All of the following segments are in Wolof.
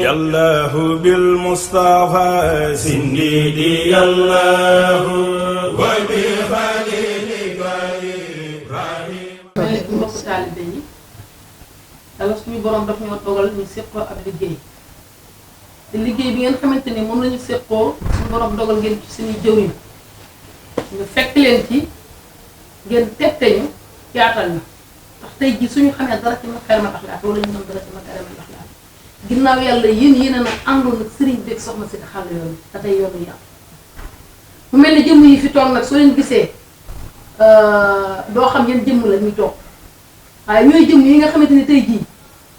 يالله بالمصطفى سنديدي يالله وبخليلك إبراهيم. mbokk taalibe yi alors suñu borom daf ñoo dogal ñu séqoo ab liggéey te liggéey bi ngeen xamante ni moom la ñu séqoo suñu borom dogal ngeen ci suñu jëwriñ ñu fekk leen ci ngeen tette ñu yaatal ñu ndax tey jii suñu xamee dara ci makaarimal axlaaq wala ñu xam dara ci makaarimal axlaaq ginnaaw yàlla yéen a nag àndoon nag sëriñ beeg soxna si xàll yoon te tey yoonu yàlla mu mel ni jëmm yi fi toog nag soo leen gisee doo xam yan jëmm la ñuy toog waaye ñooy jëmm yi nga xamante ni tey jii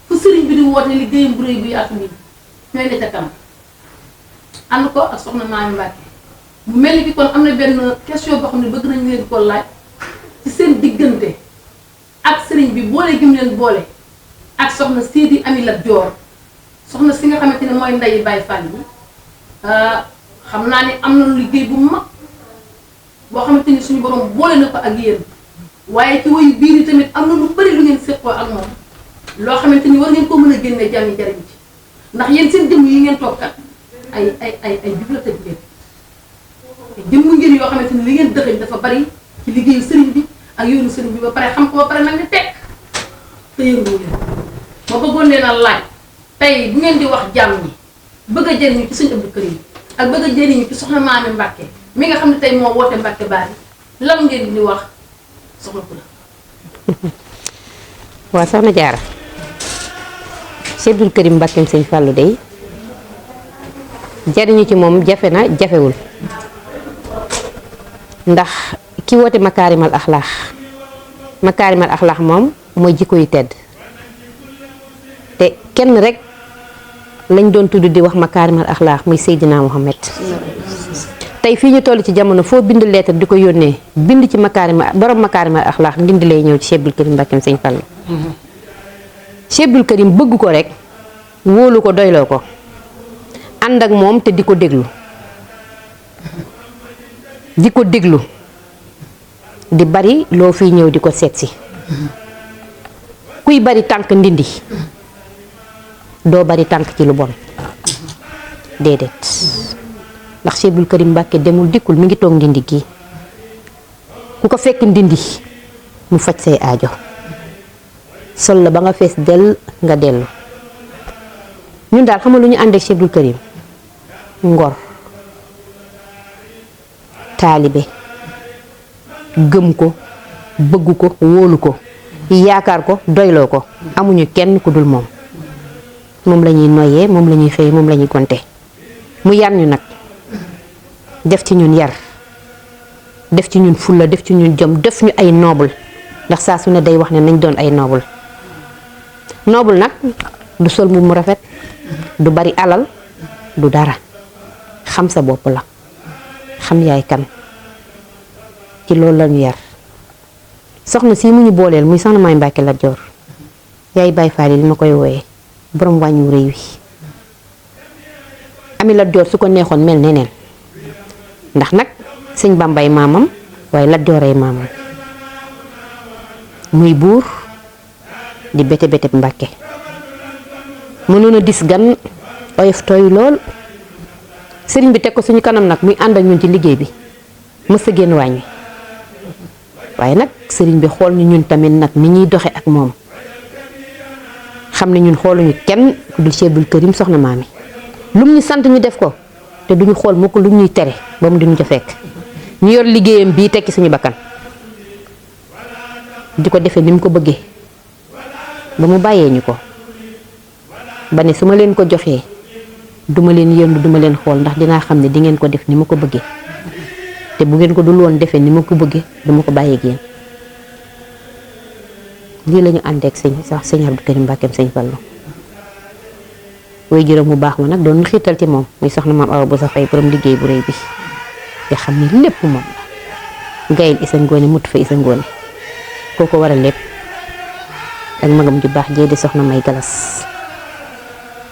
fu sëriñ bi di woote liggéeyam bu rëy bu yaatu nii ñooy ne ca kanam ànd ko ak soxna Maami Mbàkke mu mel ni ki kon am na benn question boo xam ne bëgg nañu leen ko laaj ci seen diggante ak sëriñ bi boole gi mu leen boole ak soxna Sidi Amy Lat Dior soxna si nga xamante ne mooy ndeyi Baye Fall yi xam naa ne am na liggéey bu mag boo xamante ni suñu borom boole na ko ak yéen waaye ci wayu biir yi tamit am na lu bari lu ngeen séqoo ak moom loo xamante ni war ngeen ko mën a génne jàmm jariñ ci ndax yéen seen jëmm yi ngeen toog kat ay bibliothèque ngeen jëmm ngeen yoo xamante ni li ngeen dëxëñ dafa bari ci liggéeyu sëriñ bi ak yoonu sëriñ bi ba pare xam ko ba pare nag ne tekk te yëngu leen ma bëggoon leen a laaj tey bu ngeen di wax jàmm ñi bëgg a jëriñu ci Sëñ Abdou Karim ak bëgg a jëriñu ci soxna Maami Mbàkke mi nga xam ne tey moo woote Mbàkke Baari lan ngeen di wax soxna ku la waaw soxna Jaara Sëñ Abdou Karim Mbàkkeem Sëñ Fàllu dey jariñu ci moom jafe na jafewul ndax ki woote makaarimal axlaax moom mooy jikko yu tedd te kenn rek lañ doon tudd di wax makaarimal axlaax muy Seydina Muhammad tey fii ñu toll ci jamono foo bind lettre di ko yónnee bind ci borom makaarimal axlaax ndindi lay ñëw ci Sëñ Abdou Karim Mbàkkeem Sëñ Fallu Sëñ Abdou Karim bëgg ko rek wóolu ko doyloo ko ànd ak moom te di ko déglu di bari loo fiy ñëw di ko seetsi kuy bari tànk ndindi doo bari tànk ci lu bon déedéet ndax Sëñ Abdou Karim Mbàkke demul dikkul mi ngi toog ndindi gi ku ko fekk ndindi mu faj say aajo sol la ba nga fees dell nga dellu ñun daal xam nga lu ñu ànd ak Sëñ Abdou Karim ngor taalibe gëm ko bëgg ko wóolu ko yaakaar ko doyloo ko amuñu kenn ku dul moom la ñuy noyyee moom la ñuy xëy moom la ñuy gonte mu yar ñu nag def ci ñun yar def ci ñun fulla def ci ñun jom def ñu ay noble ndax saa su ne day wax ne nañ doon ay noble nag du sol mu rafet du bari alal du dara xam sa bopp la xam yaay kan ci loolu la ñu yar soxna si mu ñu booleel muy soxna Maami Mbàkke Lat Dior yaay Baay Faal li ma koy wooyee borom wàññiwu réew wi Amy Lat Dior su ko neexoon mel neneen ndax nag sëñ Bambay maamam waaye Lat Dior ay maamam muy buur di bete bete Mbàkke mënoon a dis gan oyof tooy lool sëriñ bi teg ko suñu kanam nag muy ànd ak ñun ci liggéey bi mës a génn wàññi waaye nag sëriñ bi xool ñu ñun tamit nag ni ñuy doxe ak moom xam ne ñun xooluñu kenn ku dul Sëñ Abdou Karim soxna Maami lum ñu sant ñu def ko te duñu xool mu ko lu ñuy tere ba mu diñu ca fekk ñu yor liggéeyam bii tekki suñu bakkan di ko defee ni mu ko bëggee ba mu bàyyee ñu ko ba ne su ma leen ko joxee duma leen yëndu duma leen xool ndax dinaa xam ne di ngeen ko def ni ma ko bëggee te bu ngeen ko dul woon defee ni ma ko bëggee duma ko bàyyee génn lii la ñu àndeek Sëñ Abdou Karim Mbàkkeem Sëñ Fallu way juróom mu baax ma nag doon xiital ci moom muy soxna Maam Awa bu sa fay borom liggéey bu rëy bi nga xam ne lépp moom la gayil isa ngoone mutu fa isa ngoone koo ko waral lépp ak magam ju baax jee di soxna May Galas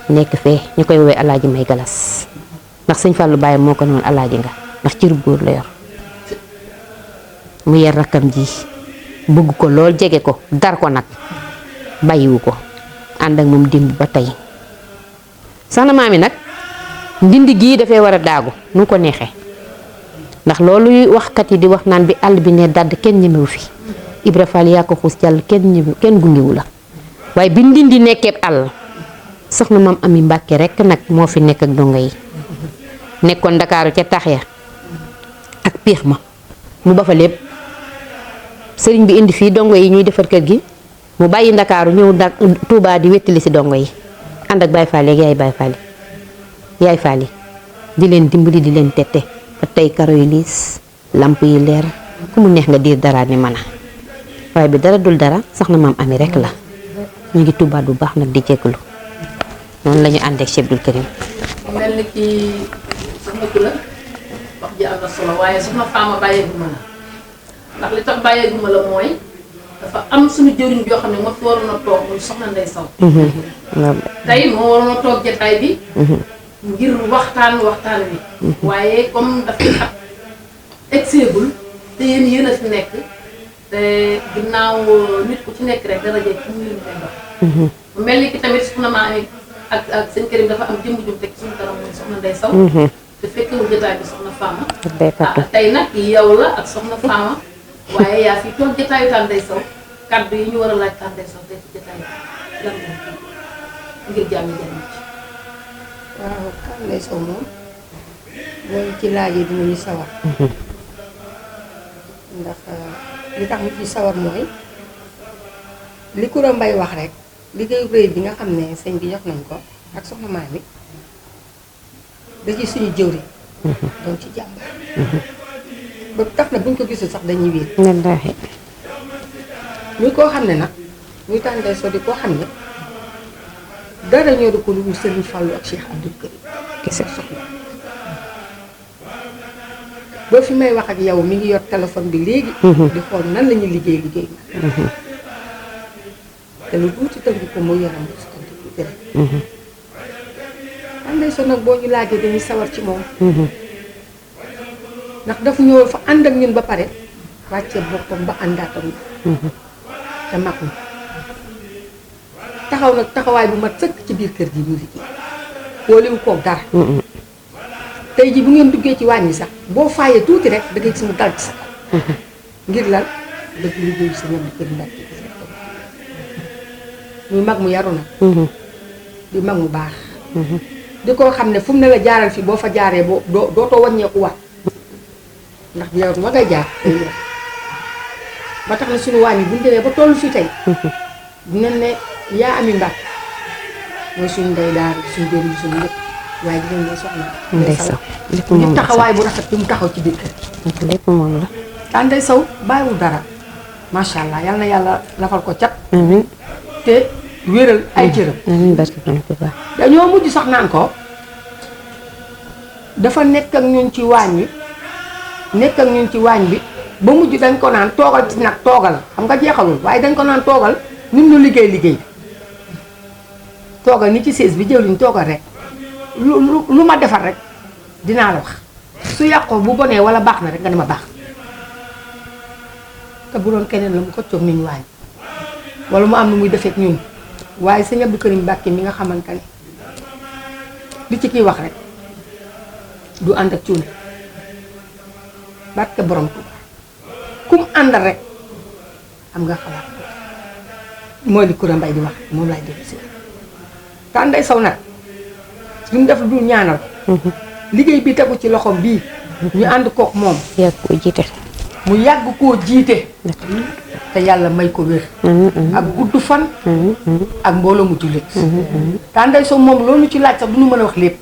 nekk fee ñu koy woowee alaaji May Galas ndax Sëñ Fallu bàyyi moo ko noonu alaaji nga ndax cirub góor la yor mu yar rakkam ji bëgg ko lool jege ko dar ko nag bàyyiwu ko ànd ak moom démb ba tey soxna maami nag ndindi gii dafay war a daagu nu ko neexee ndax loolu waxkat yi di wax naan bi àll bi ne dadd kenn ñemewu fi Ibra Fall yaa ko xuus jàll kenn gungewu la waaye bi ndindi nekkee àll soxna maam Ami Mbàkke rek nag moo fi nekk ak dongo yi nekkoon Ndakaaru ca tax ya ak piix ma mu ba fa lépp sëriñ bi indi fii dongo yi ñuy defar kër gi mu bàyyi Ndakaaru ñëw Tuubaa di wettali si dongo yi ànd ak Baay Faal yaay Baay Faal yaay Faal yi di leen dimbali di leen tette ba tey karo yi liis lamp yi leer ku mu neex nga diir dara ni mën a waaye bi dara dul dara soxna maam Ami rek la ñu ngi tubaat bu baax nag di jégalu noonu la ñu ànd ak Cheikh Abdoul Karim. mel ni ki soxna Kula wax ji am na solo waaye soxna Fama bàyyeeguma la ndax li tax bàyyeeguma la mooy dafa am suñu jëriñ yoo xam ne moo fi waroon a toog muy soxna Ndey Saw. tey moo waroon a toog jotaay bi. ngir waxtaan wi. waaye comme dafa xat egseegul te yéen a fi nekk te ginnaaw nit ku ci nekk rek daraje ci mu leen koy dox. mu mel ni ki tamit soxna maa ak sëñ Karim dafa am jëmm jum teg suñu kanam muy soxna Ndey Saw. te fekkewul jotaay bi soxna Fama. tey nag yow la ak soxna Fama waaye yaa fi toog jotaayu Tane Ndey Saw kàddu yi ñu war a laaj Tane Ndey Saw tey ci jotaay bi lan ngir jàmm jàmm ci. waaw Tane Ndey Saw moom mooy ci laaj yi dinañu sawar. ndax li tax ñu ci sawar mooy li Koura Mbaye wax rek liggéeyu rëy bi nga xam ne sëñ bi jox nañ ko ak soxna Maami da ci suñu jëwri doon ci jàmbaar ba tax na buñ ko gisul sax dañuy wéet muy koo xam ne nag muy Tane Ndey Saw di koo xam ne dara ñoo ko lu dul Serigne Fallou ak Cheikh Abdoul Karim kese soxna ba fi may wax ak yow mi ngi yor téléphone bi léegi di xool nan la ñuy liggéey na te lu tuuti tënk ko mu yaram bu si ko tuuti rek Tane Ndey Saw nag boo ñu laajee dañuy sawar ci moom ndax dafa ñëw fa ànd ak ñun ba pare wàccee boppam ba àndaat ak ñun te mag na taxaw nag taxawaay bu mat sëkk ci biir kër gi ñu liggéey booliwu koog dara tey ji bu ngeen duggee ci wàññi sax boo faayee tuuti rek da ngay gis mu dal ci sa kaw ngir lan dëgg liggéeyu sa ñoom kër ndax muy mag mu yaru nag di mag mu baax di ko xam ne fu mu ne la jaaral fi boo fa jaaree boo dootoo wàññeeku waat ndax yow ma ngay jaar ba tax na suñu wàññi bu ñu demee ba tollu fi tey dinañ ne yaa Ami Mbàkke mooy suñu ndey daal suñu jëriñ suñu lépp waaye dinañ ne soxna Ndey Saw lépp ñu moom la taxawaay bu rafet bi mu taxaw ci biir kër gi lépp moom la. Tane Ndey Saw bàyyiwul dara macha allah yal na yàlla lafal ko cat amiin te wéral ay cëram amiin barke Borom Tuubaa. dañoo mujj sax naan ko dafa nekk ak ñun ci waañ bi ba mujj dañ ko naan toogal ci nag toogal xam nga jeexalul waaye dañ ko naan toogal ñun ñu liggéey toogal ni ci sées bi jëwliñ toogal rek lu ma defar rek dinaa la wax su yàqoo bu bonee wala baax na rek nga ne ma baax te bu doon keneen la mu ko coog ni ñu waañ wala mu am nu muy defeek ñun waaye sëñ Abdou Karim Mbàkke mi nga xamante ne li ci kiy wax rek du ànd ak cuune barke borom Tuuba kum àndal rek am nga xalaat mooy li Koura Mbaye di wax moom laay déglu si Tane Ndey Saw nag duñ def du ñaanal liggéey bi tegu ci loxoom bii ñu ànd kook moom yàgg koo jiite. mu yàgg koo jiite te yàlla may ko wér ak gudd fan ak mbooloo mu jullit Tane Ndey Saw moom loolu ci laaj sax du ñu mën a wax lépp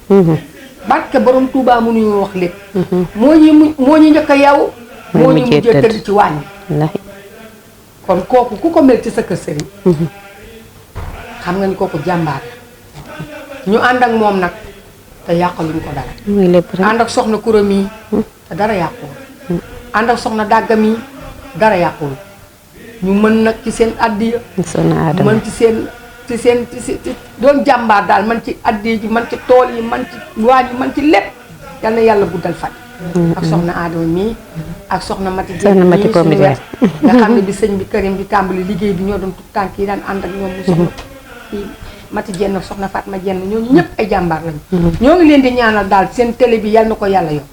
barke borom Tuubaa mënuñu wax lépp moo ñu njëkk a yaw moo ñu mujjee tëdd ci wàññi kon kooku ku ko mel ci sa kër sëriñ xam nga ni kooku jàmbaar la ñu ànd ak moom nag te yàqaluñ ko dara muy lépp rek. ànd ak soxna Koura mii te dara yàquwul ànd ak soxna Dàgga mii dara yàquwul ñu mën nag ci seen addiya Soxna Adama mën ci seen doon jàmbaar daal man ci addiya ji man ci tool yi man ci waañ yi man ci lépp yal na yàlla guddal fan ak soxna Adama mii ak soxna Mati Soxna Mati mii Pombe suñu wet nga xam ne bi sëñ bi Karim bi tàmbali liggéey bi ñoo doon tut tànk yi daan ànd ak ñoom mu soxna Mati Jenn soxna Fatma Jenn ñooñu ñëpp ay jàmbaar lañu. ñoo ngi leen di ñaanal daal seen télé bi yal na ko yàlla yokk.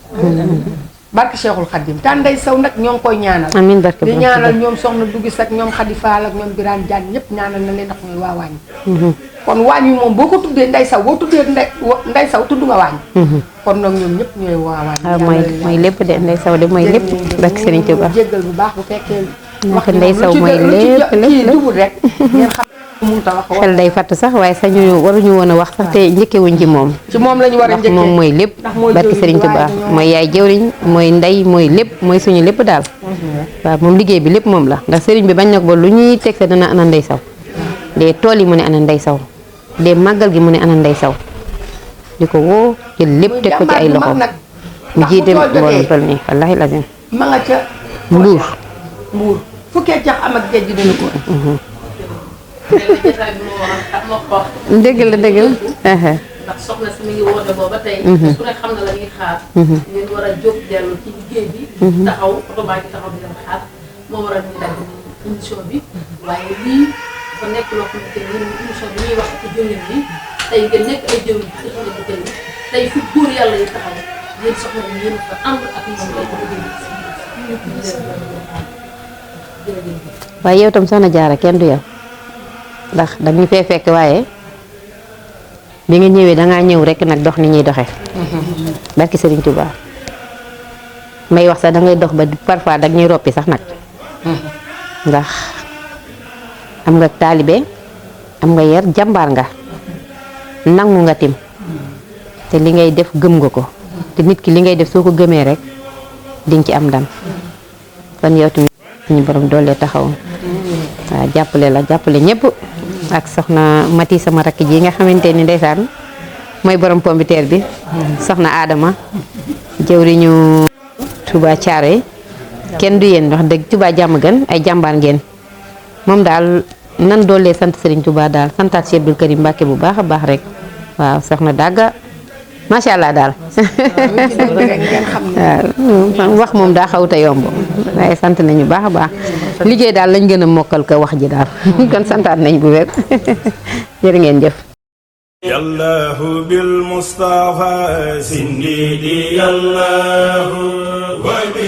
barke Cheikhul Khadim Tànday Saw nag ñoo ngi koy ñaanal. amiin barke di ñaanal ñoom soxna Dugis ak ñoom Khady Fall ak ñoom Birane Diagne ñëpp ñaanal na leen ndax ñooy waa waañ. kon waañ wi moom boo ko tuddee Ndey Saw boo tuddee Ndey Saw tudd nga waañ. kon nag ñoom ñëpp ñooy waa waañ. waaw mooy lépp de Ndey Saw de mooy lépp. barke Serigne Touba jéggal bu baax bu fekkee. wax Ndey Saw mooy lépp lépp dugul rek. ngeen xam mënut a wax. xel day fatt sax waaye sañu waruñu woon a wax sax te njëkkewuñ ci moom. ci moom lañu war a ndax moom mooy lépp. barke Serigne Touba mooy yaay jëwriñ mooy ndey mooy lépp mooy suñu lépp daal. waaw moom liggéey bi lépp moom la ndax Serigne bi bañ na ko ba lu ñuy teg sa dana ana Ndey Saw. de tool yi mu ne ana Ndey Saw de màggal gi mu ne ana Ndey Saw di ko woo jël lépp teg ko ci ay loxo mu jiite mbooloo toll nii wallaahi lazim. ma nga ca. Mbuur. Mbuur fukkee jax am ak géej gi dina ko. dëgg la dëgg la. ndax soxna si mi ngi woote booba tey. su ne xam na la ñuy xaar. ngeen war a jóg dellu ci liggéey bi. taxaw oto baa ngi taxaw di leen xaar moo waral ñu dagg émission bi waaye lii dafa nekk loo xamante ni émission bi ñuy wax ci jëwriñ bi tey ngeen nekk ay jëwriñ ci soxna bu tey tey fi góor yàlla yi taxaw yéen soxna yi yéen fa ànd ak ñoom lay waaye yow tam soxna Jaara kenn du yow ndax dañu fee fekk waaye bi nga ñëwee dangaa ñëw rek nag dox ni ñuy doxee. barki Serigne Touba may wax sax dangay dox ba parfois dag ñuy roppi sax nag. ndax am nga taalibe am nga yar jàmbaar nga nangu nga tim te li ngay def gëm nga ko te nit ki li ngay def soo ko gëmee rek diñ ci am ndam kon yow tamit ñu borom doole taxaw waaw jàppale la jàppale ñëpp ak soxna Mati sama rakk ji nga xamante ni ndeysaan mooy borom pombiteer bi soxna Adama jëwriñu Touba Thiaroye kenn du yéen wax dëgg Touba jàmm gën ay jàmbaar ngeen moom daal nan doolee sant Serigne Touba daal santaat Cheikh Abdoul Karim Mbacke bu baax a baax rek waaw soxna dàgga macha allah daal waaw wax moom daa xawuta yomb waaye sant nañu baax a baax liggéey daal lañ gën a mokkal ko wax ji daal kon santaat nañ bu wér jërë ngeen jëf yallahu bil mustafa sindidi yallahu wa bi